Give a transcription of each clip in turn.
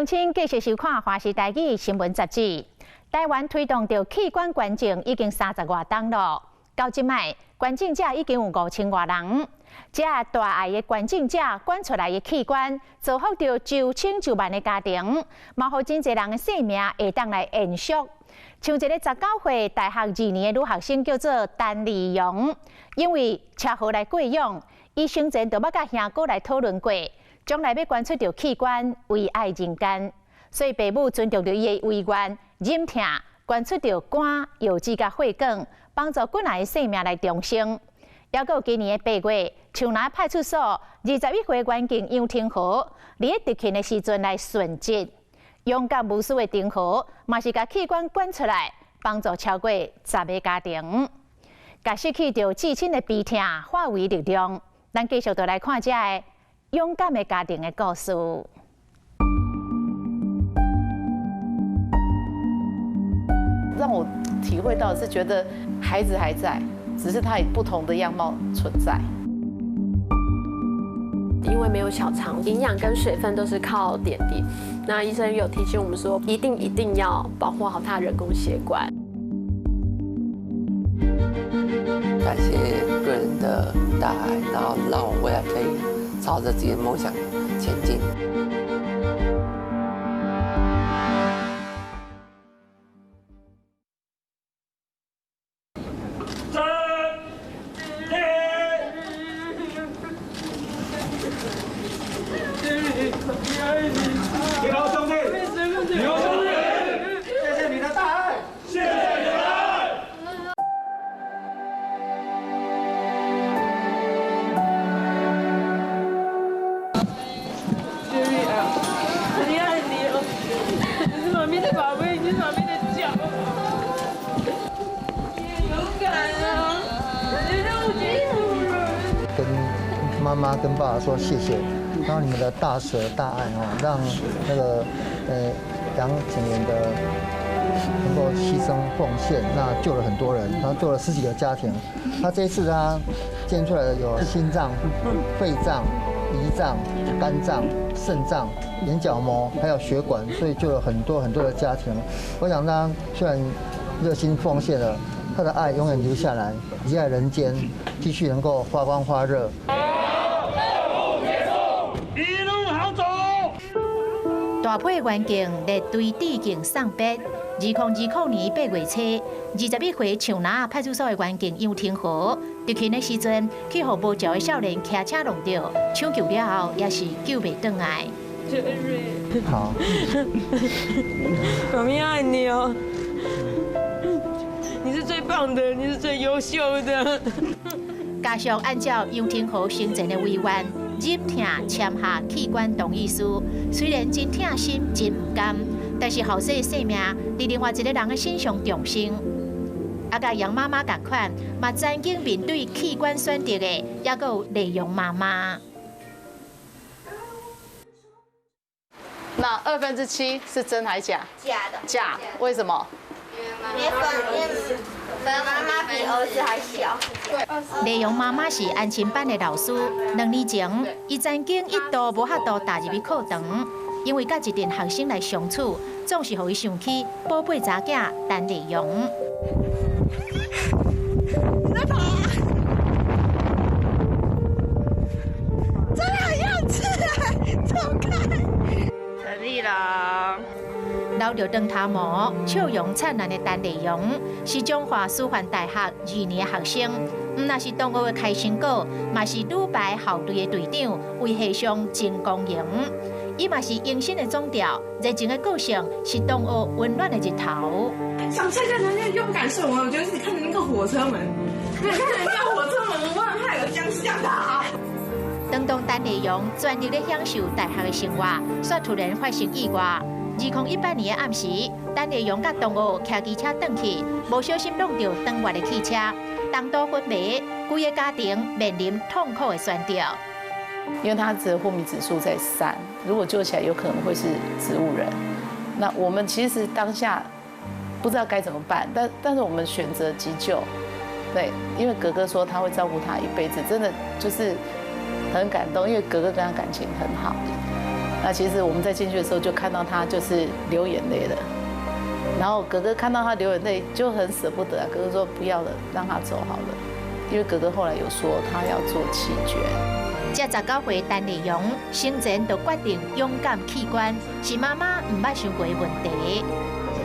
請繼續收看《華視台語新聞雜誌》。台灣推動著器官捐贈已經三十外冬咯，到這擺捐贈者已經有五千外人。這大愛的捐贈者捐出來的器官，造福著上千上萬的家庭，嘛予真濟人的生命會當來延續。像一個19歲大學二年的女學生叫做陳麗蓉，因為車禍來過養，伊生前就捌佮兄哥來討論過，將來欲捐出著器官遺愛人間，所以爸母尊重著伊的遺願，忍痛捐出著肝、腰子佮血管，幫助幾若个生命來重生。猶閣有今年的8月，樹林派出所21歲員警楊廷和，佇咧執勤的時陣來殉職，勇敢無私的廷和，嘛是共器官捐出來，幫助超過10個家庭，共失去著至親的悲痛化為力量。咱繼續就來看這个勇敢的家庭的故事。讓我體會到是覺得孩子還在，只是他以不同的樣貌存在。因為沒有小腸，營養跟水分都是靠點滴。那醫生有提醒我們說，一定一定要保護好他的人工血管。感謝貴人的大愛，然後讓我未來可以朝着自己的夢想前進。跟媽媽跟爸爸說謝謝，讓你們的大捨大愛哦，讓那個楊警員的能夠犧牲奉獻，那救了很多人，他救了十幾個家庭。他這一次他捐出來的有心臟、肺臟、胰臟、肝臟、腎臟、眼角膜，還有血管，所以救了很多很多的家庭。我想他雖然熱心奉獻了，他的愛永遠留下來，遺在人間，繼續能夠發光發熱。一路好走。大批員警列隊致敬送別。2020年8月初，21歲樹林派出所的員警楊廷和，執勤的時陣去予無照的少年騎車撞著，搶救了後也是救袂轉來。好，媽咪愛你哦，你是最棒的，你是最優秀的。家屬按照楊廷和生前的遺願，忍痛簽下器官同意書。雖然真痛心、真毋甘，但是後生的生命佇另外一個人的身上重生。啊，佮楊媽媽仝款，嘛曾經面對器官選擇的，猶閣有麗蓉媽媽。那7/2是真還假？假的。假？為什麼？因為媽媽比兒子還小。麗蓉媽媽是安親班的老師，2年前，伊曾經一度無法度踏入去課堂，因為佮一陣學生來相處，總是予伊想起寶貝查囝陳麗蓉。你在跑啊？真的很幼稚欸，走開！陳麗蓉。留著長頭毛、笑容燦爛的陳麗蓉，是彰化師範大學二年的學生，毋但是同學的開心果，嘛是女排校隊的隊長，為系上真光榮。伊嘛是迎新的總召，熱情的個性是同學溫暖的日頭。想拆開人家又不敢射我，我覺得你看著那個火車門，你看人家火車門，我很怕有殭屍打。當當陳麗蓉全力咧享受大學的生活，卻突然發生意外。2018年的暗時，陳麗蓉佮同學騎機車轉去，無小心撞著當月的汽車，當途昏迷，規個家庭面臨痛苦的選擇。因為他的昏迷指數在3，如果救起來有可能會是植物人。那我們其實當下不知道該怎麼辦，但是我們選擇急救，對，因為哥哥說他會照顧他一輩子，真的就是很感動，因為哥哥跟他感情很好。那其实我们在进去的时候就看到他就是流眼泪了，然后哥哥看到他流眼泪就很舍不得啊，哥哥说不要了，让他走好了，因为哥哥后来有说他要做弃捐。这19岁陈丽蓉生前就决定勇敢弃捐，是妈妈毋捌想过的问题。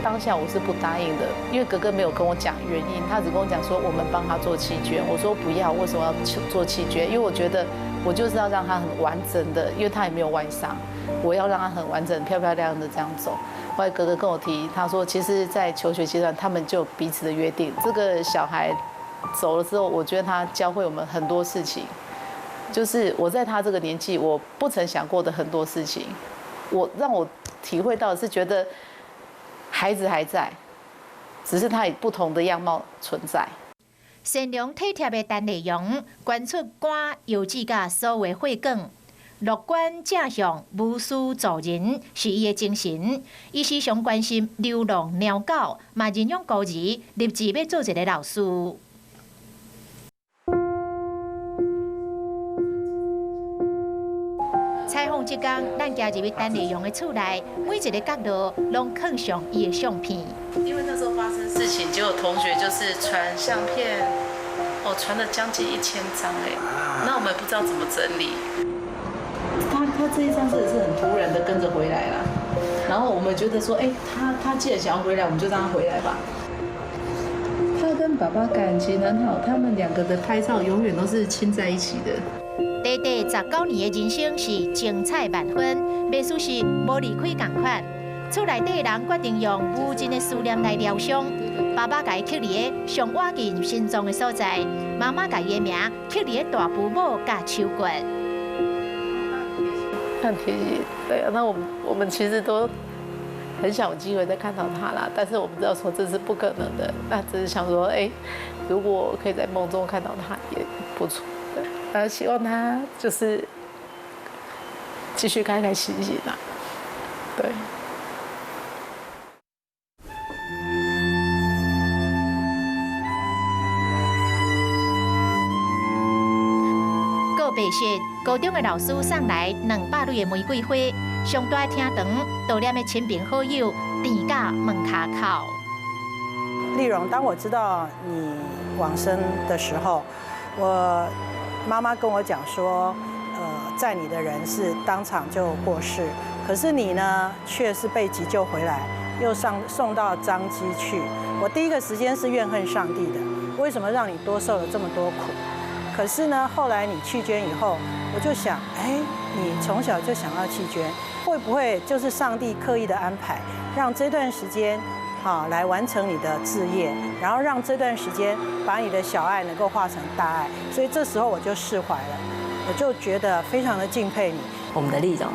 当下我是不答应的，因为哥哥没有跟我讲原因，他只跟我讲说我们帮他做弃捐。我说不要，为什么要做弃捐？因为我觉得我就是要让他很完整的，因为他也没有外伤，我要让他很完整、漂漂亮亮的这样走。后来哥哥跟我提，他说其实，在求学阶段，他们就彼此的约定。这个小孩走了之后，我觉得他教会我们很多事情，就是我在他这个年纪，我不曾想过的很多事情，我让我体会到的是觉得。孩子还在，只是他以不同的样貌存在。善良体贴的陈丽蓉，捐出肝、腰子佮所有血管，乐观正向、无私助人是伊的精神。伊时常关心流浪猫狗，嘛认养孤儿，立志欲做一个老师。采访这工，咱行入去陈丽蓉的厝内，每一个角落拢放上伊的相片。因为那时候发生事情，结果同学就是传相片，哦，传了将近1000张哎，那我们不知道怎么整理。他这一张真的是很突然的跟着回来了，然后我们觉得说，哎，他既然想要回来，我们就让他回来吧。他跟爸爸感情很好，他们两个的拍照永远都是亲在一起的。短短19年的人生是精彩万分，袂输是无离开仝款。厝内底的人决定用无尽的思念来疗伤。爸爸共伊刻伫个上倚近心脏的所在，妈妈共伊的名刻伫个大埔母佮手骨。很贴心，对啊，那我们其实都很想有机会再看到他啦，但是我们知道说这是不可能的，那只是想说，哎，如果可以在梦中看到他也不错。希望他就是继续开开心心啦，对。告别式，高中的老师送来200蕊的玫瑰花，上大厅堂悼念的亲朋好友甜到门跤口。丽蓉，当我知道你往生的时候，我妈妈跟我讲说，载你的人是当场就过世，可是你呢，却是被急救回来，又送到彰基去。我第一个时间是怨恨上帝的，为什么让你多受了这么多苦？可是呢，后来你弃捐以后，我就想，哎，你从小就想要弃捐，会不会就是上帝刻意的安排，让这段时间，好来完成你的志业，然后让这段时间把你的小爱能够化成大爱。所以这时候我就释怀了，我就觉得非常的敬佩你。我们的丽蓉，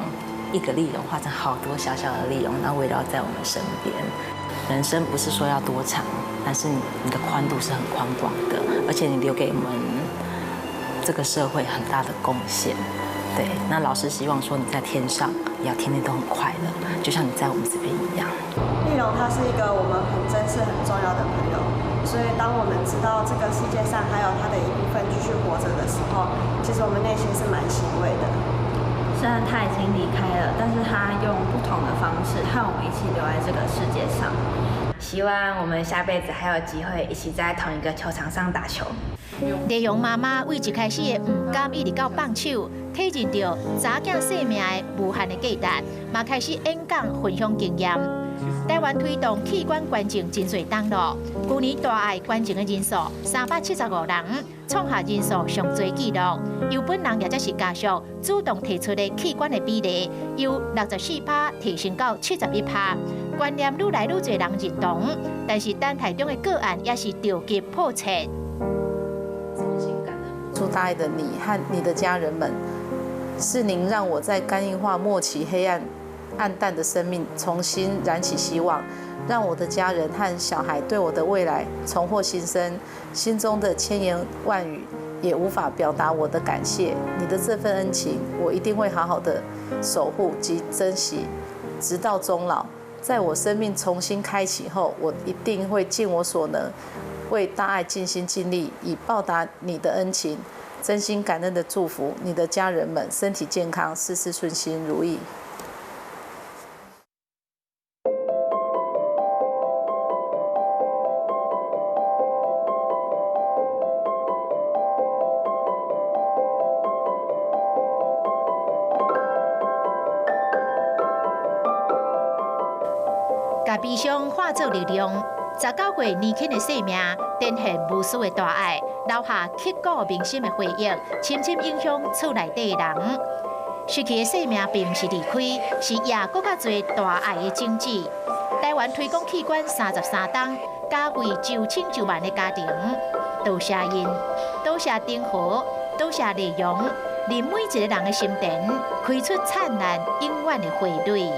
一个丽蓉化成好多小小的丽蓉，然后围绕在我们身边。人生不是说要多长，但是你的宽度是很宽广的，而且你留给我们这个社会很大的贡献。对，那老师希望说你在天上也要天天都很快乐，就像你在我们这边一样。丽蓉她是一个我们很珍视、很重要的朋友，所以当我们知道这个世界上还有她的一部分继续活着的时候，其实我们内心是蛮欣慰的。虽然他已经离开了，但是他用不同的方式和我们一起留在这个世界上。希望我们下辈子还有机会一起在同一个球场上打球。丽蓉妈妈为一开始的毋甘，一直到放手，体认到查囝生命的无限的价值，嘛开始演讲分享经验。台湾推动器官捐赠真济当咯，去年大爱捐赠的人数375人，创下人数上济纪录。由本人也则是家属主动提出的器官的比例，由64%提升到71%。观念愈来愈济人认同，但是等待中的个案也是着急迫切。出大爱的你和你的家人们，是您让我在肝硬化末期黑暗暗淡的生命重新燃起希望，让我的家人和小孩对我的未来重获新生。心中的千言万语也无法表达我的感谢。你的这份恩情，我一定会好好的守护及珍惜，直到终老。在我生命重新开启后，我一定会尽我所能，为大爱尽心尽力，以报答你的恩情。真心感恩的祝福你的家人们身体健康，事事顺心如意。共悲傷化做力量。19歲年輕的生命，展現無私的大愛，留下刻骨銘心的回憶，深深影響厝內底的人。失去的生命並毋是離開，是也閣較濟大愛的種子。台灣推廣器官33冬，嘉惠上千上萬的家庭。多謝𪜶，多謝丁和，多謝麗蓉，佇每一個人的心田，開出燦爛永遠的花蕊。